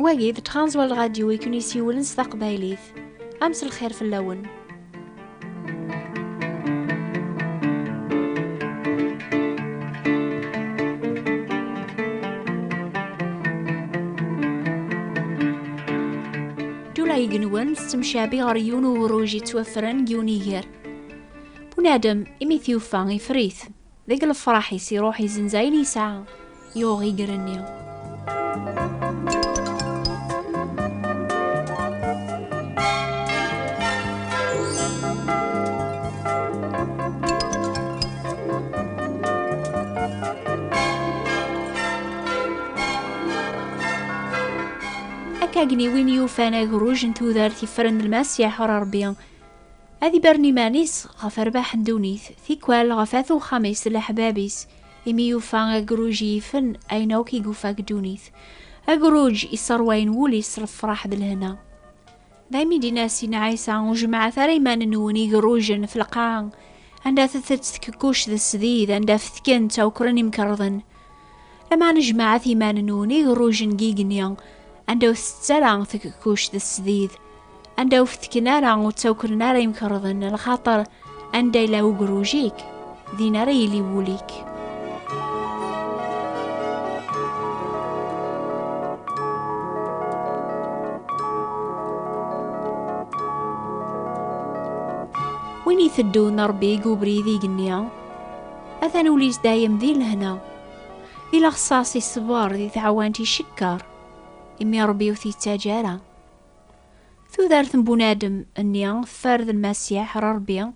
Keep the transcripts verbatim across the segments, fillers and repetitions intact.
Wagi d Transworld Radio i ken-isiwlen s taqbaylit. Am s lxir fell-awen. Ddula igenwen tettemcabi ɣer yiwen ugerruj yettwaffren deg yiwen iger. Bunadem, imi t-yufa, iffer-it. Deg lefraḥ-is, iruḥ izenz ayen yesɛa, yuɣ iger-nni. Akka gni win yufan agerruj n tudert iffren d Lmasiḥ ɣer Ṛebbi, ad ibren iman-is ɣef rrbeḥ n ddunit, tikwal ɣef at uxxam-is d leḥbab-is, imi yufa agerruj yifen ayen akk i yufa deg ddunit. Agerruj isserwayen wul-is s lefraḥ d lehna. Daymi d-yenna Sidna Ɛisa: "Ur jemmɛet ara iman-nwen igerrujen f lqaɛa, anda tetett tkekkuct d sdid, anda fetken ttawkren imkerḍen. Lameɛna jemmɛet iman-nwen igerrujen n yigenni, anda ur tetett ara tkekkuct d sdid, anda ur fetken ara, ur ttawkren ara imkerḍen, lxaṭer anda yella ugerruj-ik, din ara yili wul-ik." Win iteddun Ṛebbi deg ubrid igenni, atan ul-is dayem di lehna. Di leɣṣaṣ iṣber, di tɛewwant icekkeṛ, imi Ṛebbi ur t-yettaǧǧa ara. Tudert n bunadem-nni teffer d Lmasiḥ ɣer Ṛebbi.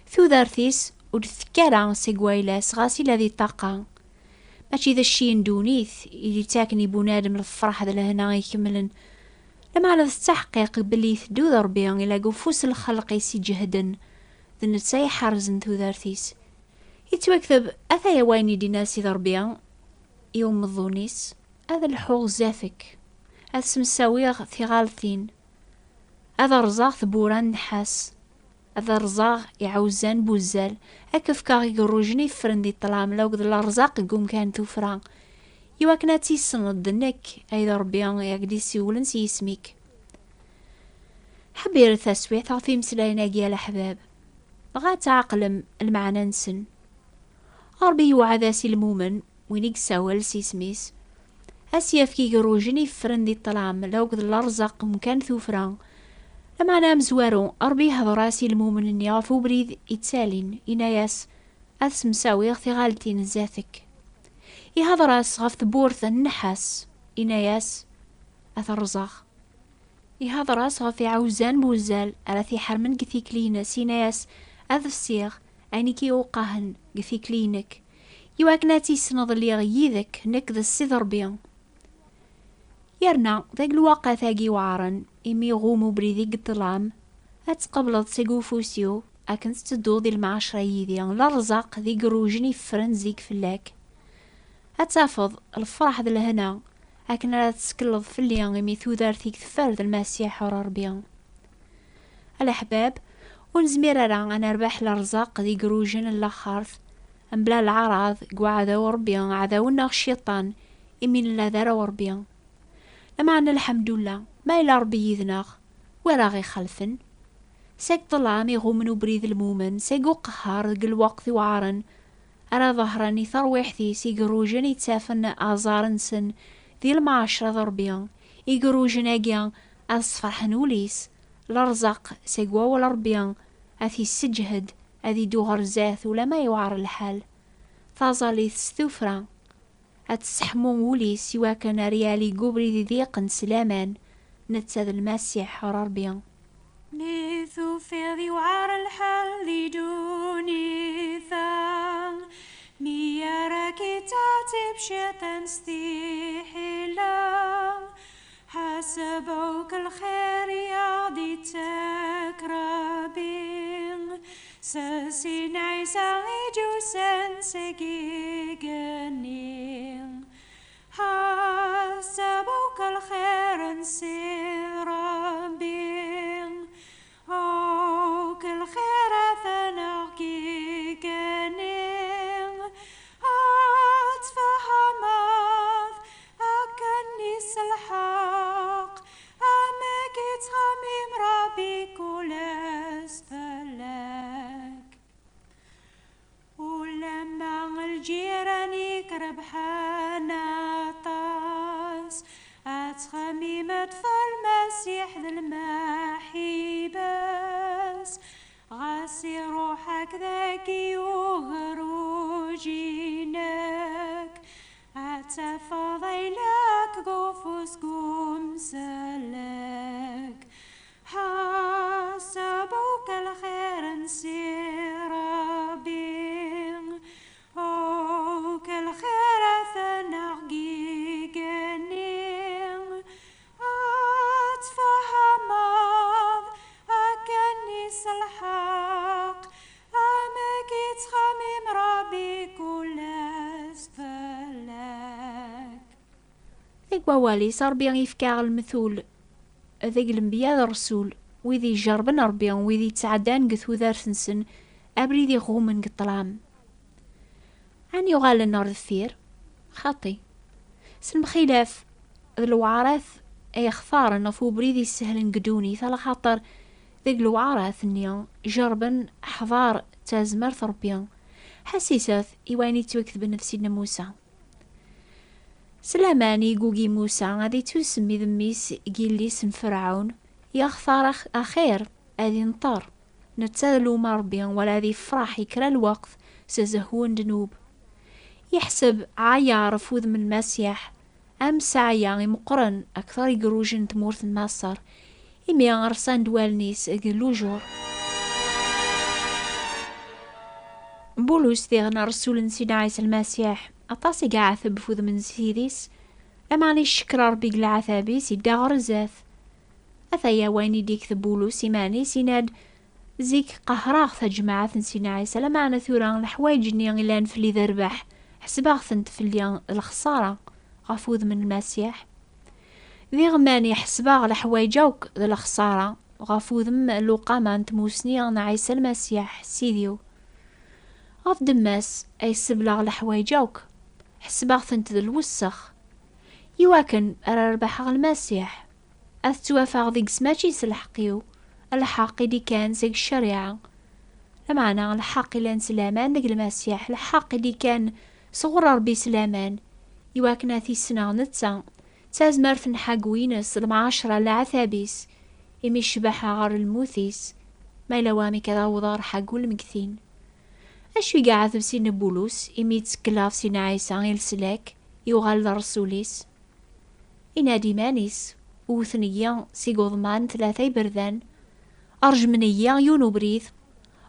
Tudert-is ur d-tekki ara seg wayla-s, ɣas ila di ṭṭaqa. Mačči d cci n ddunit i d-ittaken i bunadem lefraḥ d lehna ikemlen. Lameɛna d ttaḥqiq belli iteddu d Ṛebbi, ila deg ufus n lxelq-is iǧehden, d netta iḥerzen tudert-is. Yettwakteb: "Ataya wayen i d-yenna Sidi Ṛebbi i umeḍḍun-is: Ad lḥuɣ zdat-k, ad ssemsawiɣ tiɣaltin, ad rẓeɣ tewwura n nnḥas, ad rẓeɣ iɛawzan n wuzzal, ad k-fkeɣ igerrujen iffren di ṭṭlam, akked lerẓaq deg umkan tuffra, iwakken ad tissneḍ d nekk ay d Ṛebbi i ak-d-isiwlen s yisem-ik." Ḥebbiret taswiɛt ɣef imeslayen-agi, a leḥbab, dɣa ad tɛeqlem lmeɛna-nsen. Ṛebbi yewɛed-as i lmumen, win i yessawal s isem-is, ad s-yefk igerrujen iffren di ṭṭlam, akked lerẓaq umkan tuffra. Lameɛna amezwaru, Ṛebbi ihder-as i lmumen-nni ɣef ubrid ittalin, yenna-yas: "Ad ssemsawiɣ tiɣaltin zdat-k." Ihder-as ɣef tewwurt n nnḥas, yenna-yas: "Ad t-rẓeɣ." Ihder-as ɣef iɛawzan n wuzzal ara t-iḥermen deg tikli-ines, yenna-yas: "Ad fsiɣ ayen i k-iwqahen deg tikli-inek, iwakken ad tissneḍ lliɣ yid-k, nekk d Ssid Ṛebbi." Yerna deg lweqt-agi iweɛṛen, imi iɣum ubrid i yeṭṭlam, ad tqebleḍ seg ufus-iw akken tettedduḍ di lmeɛcra yid-i, lerẓaq d igerrujen iffren zik fell-ak. Ad tafeḍ lefraḥ d lehna akken ara tettekleḍ fell-i, imi tudert-ik teffer d Lmasiḥ ɣer Ṛebbi. A leḥbab, ur nezmir ara ad nerbeḥ lerẓaq d igerrujen n laxert mebla leɛraḍ deg uɛdaw n Ṛebbi, aɛdaw-nneɣ Cciṭan, imi nella d arraw n Ṛebbi. Lameɛna, lḥemdullah, ma yella Ṛebbi yid-neɣ, wi ara ɣ-ixelfen? Seg ṭṭlam iɣummen ubrid n lmumen, seg uqehher deg lweqt iweɛṛen, ara ḍehren i terwiḥt-is igerrujen yettafen aẓar-nsen di lmeɛcra d Ṛebbi, igerrujen-agi ad sferḥen ul-is, lerẓaq seg wawal Ṛebbi ad t-isseǧhed, ad iddu ɣer zdat ulamma yewɛer lḥal. Taẓallit s tuffra, ad tesseḥmu ul-is iwakken ar yali deg ubrid idiqen s laman, netta d Lmasiḥ ɣer Ṛebbi. Mi tufiḍ iwɛer lḥal di ddunit-a, mi ara k-ittɛettib Cciṭan s tiḥila, ḥaseb akk lxir i aɣ-d-ittak Ṛebbi, s Sidna Ɛisa i d-yusan seg igenni. Ḥaseb akk lxir n Sidi Ṛebbi, akk lxirat n aɣ-igenni, ad tfehmeḍ akken iselḥa. Rebḥan aṭas, ad txemmimeḍ ɣef Lmasiḥ d lmaḥiba-s. Ɣas iruḥ-ak dagi ugerruj-inek, ad tafeḍ ayla-k deg ufus n umsellek. Ḥaseb akk lxir n Si Ṛebbi, akk lxirat n yigenni, ad tfehmeḍ akken i s lḥeqq, amek i ttxemmim Ṛebbi kul ass fell-ak. Deg wawal-is, Ṛebbi ifka-aɣ lemtul deg lenbiya d ṛṛsul, wid ijerrben Ṛebbi, wid yettɛeddan deg tudert-nsen, abrid iɣummen deg ṭṭlam. Ɛni uɣalen ɣer deffir? Xaṭi. S lemxilaf d lewɛarat ay xtaren ɣef ubrid isehlen deg ddunit, alaxaṭer deg lewɛarat-nni jerrben ḥḍar d tazmert Ṛebbi. Ḥassiset i wayen yettwaketben ɣef Sidna Musa. S laman i igugi Musa ad ittusemmi d mmi-s n yelli-s n Ferɛun, yextar ax-, axir ad inṭer, netta d luma Ṛebbi, wala ad ifraḥ i kra lweqt s zehwu n ddnub. Yeḥseb ɛayar ɣef wudem n Lmasiḥ, am sseɛya imeqqren akteṛ igerrujen n tmurt n Maṣer, imi rṣan-d wallen-is deg lujur. Bulus diɣen ṛṛsul n Sidna Ɛisa Lmasiḥ, aṭas i iɛeteb ɣef wudem n Ssid-is, lameɛna icekkeṛ Ṛebbi deg leɛtab-is, idda ɣer zdat. Ataya wayen i d-ikteb Bulus iman-is, yenna-d: "Zik qehreɣ tajmaɛt n Sidna Ɛisa, lameɛna tura leḥwayeǧ-nni i llan fell-i d rrbeḥ, ḥesbeɣ-tent fell-i d lexṣara ɣef wudem n Lmasiḥ." Diɣ mani ḥesbeɣ leḥwayeǧ akk d lexṣara ɣef wudem n lewqama n tmusni n Ɛisa Lmasiḥ, Sidi-w. Ɣef ddemma-s ay sebleɣ leḥwayeǧ akk, ḥesbeɣ-tent d lwessex, iwakken ara rebḥeɣ Lmasiḥ, ad ttwafeɣ deg-s mačči s lḥeqq-iw, lḥeqq i d-ikkan seg ccariɛa, lameɛna lḥeqq i llan s laman deg Lmasiḥ, lḥeqq i d-ikkan sɣur Ṛebbi s laman, iwakken ad t-issneɣ netta, d tazmert n ḥagu-ines d lemɛacra n leɛtab-is, imi cbaḥa ɣer lmut-is, ma yella wamek ad awḍeɣ ɣer ḥagu lmegtin. Acu i iɛeteb Sidna Bulus imi yettekkel ɣef Sidna Ɛisa i leslak, yuɣal d ṛṛsul-is? Yenna-d iman-is: "Wten-iyi seg uḍman tlata iberdan, ṛejmen-iyi yiwen ubrid,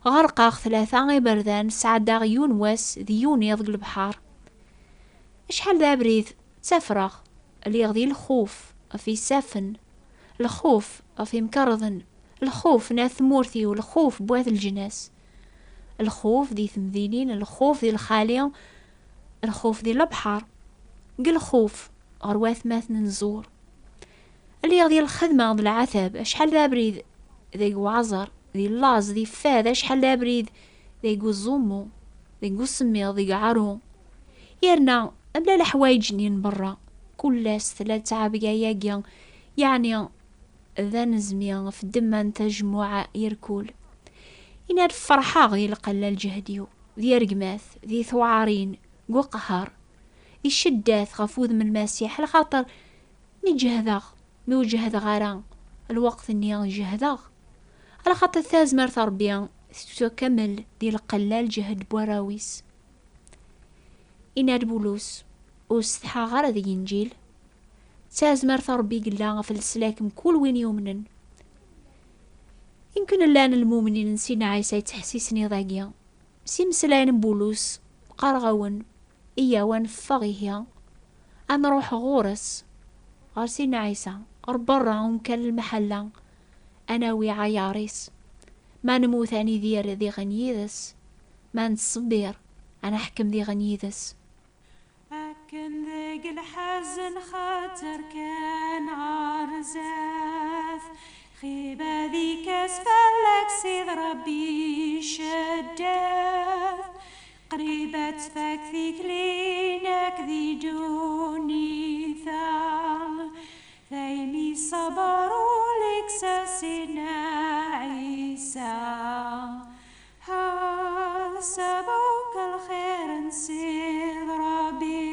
ɣerqeɣ tlata iberdan, sɛeddaɣ yiwen wass d yiwen iḍ deg lebḥer. Acḥal d abrid ttafreɣ, lliɣ di lxuf ɣef isafen, lxuf ɣef imkerḍen, lxuf n at tmurt-iw, lxuf n wat leǧnas, lxuf di temdinin, lxuf di lxali, lxuf di lebḥer, deg lxuf ɣer watmaten n ẓẓur. Lliɣ di lxedma d leɛtab, acḥal d abrid deg uɛẓer, di laẓ, di fad, acḥal d abrid deg uẓummu, deg usemmiḍ, deg ɛaru. Yerna, mla leḥwayeǧ-nni n berra, kul ass tella ttɛebga-agi, yeɛni d anezmi ɣef ddemma n tajmuɛ irkul. Yenna-d: Ferḥeɣ di lqella lǧehd-iw, di rregmat, di tuɛarin, deg uqehher, di cceddat ɣef wudem n Lmasiḥ, lxaṭer mi ǧehdeɣ, mi ur ǧehdeɣ ara, lweqt-nni jehdeɣ. Alaxaṭer tazmert n Ṛebbi tettwakamel di lqella lǧehd n warraw-is. Yenna-d Bulus: "Ur setḥaɣ ara deg Inǧil." D tazmert n Ṛebbi i yella ɣef leslak mkul win yumnen. Imken llan lmumnin n Sidna Ɛisa yettḥessisen iḍ-agi. S imeslayen n Bulus, qqareɣ-awen, iyyaw ad neffeɣ ihi, ad nruḥ ɣur-s, ɣer Sidna Ɛisa, ɣer berra umkan n lemḥella, ad nawi aɛyar-is. Ma nemmut ad nidir diɣen yid-s, ma nettṣebbir ad neḥkem diɣen yid-s. Akken deg lḥazen xaṭer kan ɣer zdat, lxiba di kas fell-ak Sid Ṛebbi iceddat. Qrib ad tfak tikli-inek di ddunit-a, daymi ṣṣber ur iksa Sidna Ɛisa. Ḥaseb akk lxir n Sid Ṛebbi.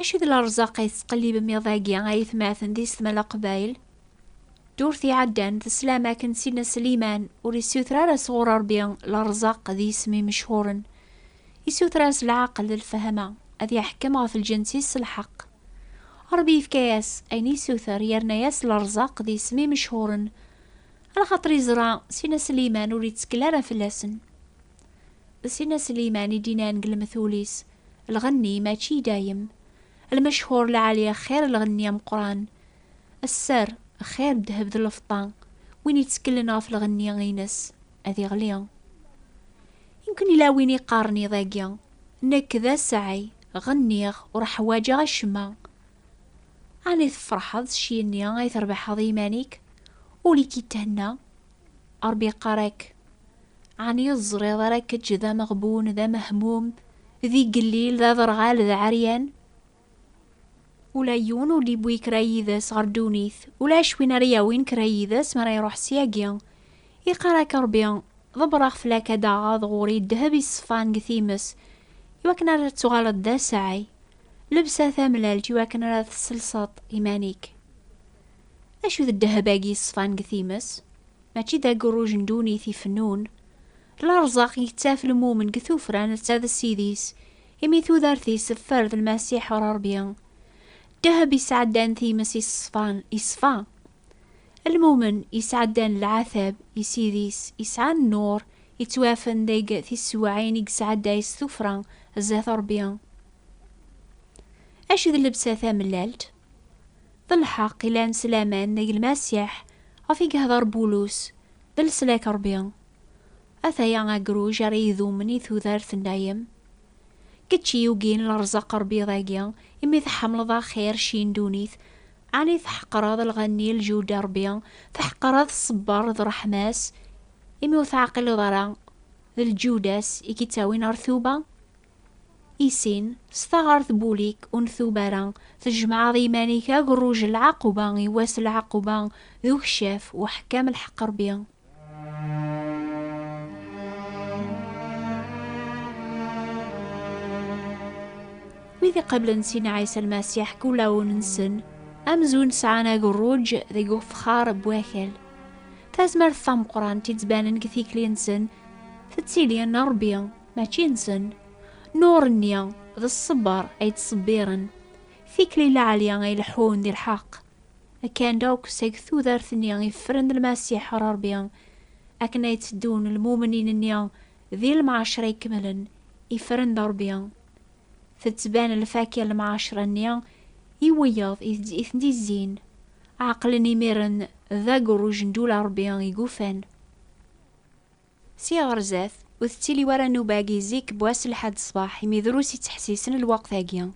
Acu d lerẓaq ay tettqellibem iḍ-agi ay atmaten di setma Leqbayel? Ddurt iɛeddan teslam akken Sidna Sliman ur issuter ara sɣur Ṛebbi lerẓaq d yisem imechuren. Issuter-as lɛaqel d lfehma, ad yeḥkem ɣef lǧens-is s lḥeqq. Ṛebbi yefka-yas ayen issuter, yerna-yas lerẓaq d yisem imechuren, alaxaṭer iẓra Sidna Sliman ur ittkel ara fell-asen. D Sidna Sliman i d-inan deg lemtul-is: "Lɣenni mačči i dayem. Lmechur lɛali xir lɣenni ameqqran. Sser xir ddheb d lfeṭṭa. Win itteklen ɣef lɣenni-ines ad iɣli." Yemken ila win iqqaren iḍ-agi: "Nekk d asɛay, ɣenniɣ, ur ḥwaǧeɣ acemma." Ɛni tferḥeḍ s cci-nni ay trebḥeḍ i iman-ik? Ul-ik ithenna. Ṛebbi yeqqar-ak: "Ɛni ur teẓriḍ ara kečč d ameɣbun, d amehmum, d igellil, d aderɣal, d aɛeryan?" Ula yiwen ur d-iwwi kra yid-s ɣer ddunit, ulac win ara yawin kra yid-s mi ara iruḥ syagi. Iqqar-ak Ṛebbi: "Ḍebbreɣ fell-ak ad taɣeḍ ɣur-i ddheb iṣefan deg times, iwakken ara tuɣaleḍ d asɛay. Lebsa tamellalt iwakken ara tesselseḍ iman-ik." Acu d ddheb-agi iṣefan deg times? Mačči d agerruj n ddunit ifennun. Lerẓaq yettaf lmumen deg tufra netta d Ssid-is, imi tudert-is teffer d Lmasiḥ ɣer Ṛebbi. Ddheb isɛeddan times iṣefan, iṣfa. Lmumen isɛeddan leɛtab i Ssid-is, isɛa nnur, ittwafen deg tissewɛin i yesɛedday s tufra zdat Ṛebbi. Acu d llebsa tamellalt? D lḥeqq ilan s laman deg Lmasiḥ, ɣef i yehder Bulus, d leslak Ṛebbi. Ataya agruj ara idumen i tudert n dayem. Kečč i yugin lerẓaq Ṛebbi dagi, imi tḥemmleḍ axir cci n ddunit, ɛni tḥeqreḍ lɣenni lǧud Ṛebbi, tḥeqreḍ ṣṣber d ṛṛeḥma-s, imi ur teɛqileḍ ara d lǧud-as i k-ittawin ɣer tuba? I sin, s taɣart n wul-ik ur ntub ara, tjemɛeḍ iman-ik agerruj n lɛaquba i wass n lɛaquba d ukcaf uḥkam lḥeqq Ṛebbi. Wid iqablen Sidna Ɛisa Lmasiḥ kulawen-nsen, amzun sɛan agerruj deg ufexxar n wakal. Tazmert tameqqrant i d-ttbanen deg tikli-nsen tettili n Ṛebbi, mačči nsen. Nnur-nni d ṣṣber ay ttṣebbiren, tikli lɛali ay leḥḥun di lḥeqq. Kkan-d akk seg tudert-nni iffren d Lmasiḥ ɣer Ṛebbi, akken ay tteddun lmumnin-nni di lemɛacra ikemlen iffren d Ṛebbi. Tettban lfakya n lemɛacra-nni i wiyaḍ i t-, i ten-d-izzin, ɛeqlen imiren d agerruj n ddula Ṛebbi i yufan. Sya ɣer zdat, ur tettili wara nnuba-agi zik n wass n lḥad ṣṣbeḥ, imi drus i ttḥessisen lweqt-agi.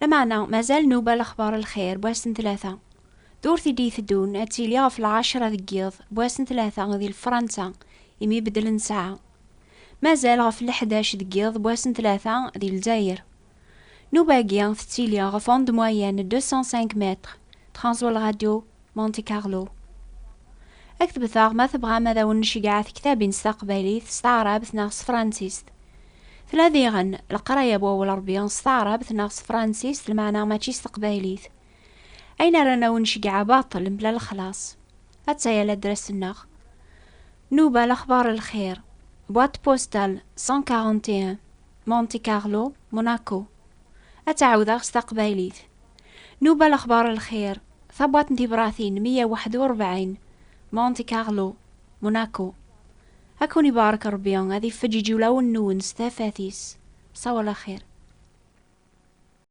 Lameɛna, mazal nnuba lexbar lxir n wass n tlata. Ddurt i d-iteddun ad tili ɣef lɛecra deg yiḍ n wass n tlata di Lefransa, imi beddlen ssaɛa. Mazal ɣef leḥdac deg yiḍ n wass n tlata di Lezzayer. Nnuba-agi tettili ɣef onde moyenne deux cent cinq mètres, Transworld Radio, Monte Carlo. Ad k-d-betteɣ ma tebɣam ad awen-nceggeɛ tektabin s taqbaylit, s taɛrabt neɣ s tefransist. Tella diɣen leqraya n wawal Ṛebbi s taɛrabt neɣ s tefransist, lmeɛna mačči s teqbaylit. Ayen ara n-awen-nceggeɛ baṭel mebla lexlaṣ. Attaya ladras-nneɣ. Nuba lexbar lxir. Boîte postale cent quarante et un, Monte Carlo, Monaco. Ad tt-ɛawdeɣ s taqbaylit. Nuba lexbar lxir, tabwaṭ n tibratin meyya u waḥed u rebɛin, Monte Carlo, Monaco. Ad ken-ibarek Ṛebbi, ad ifeǧǧeǧ ulawen-nwen s tafat-is. Ṣawal axir.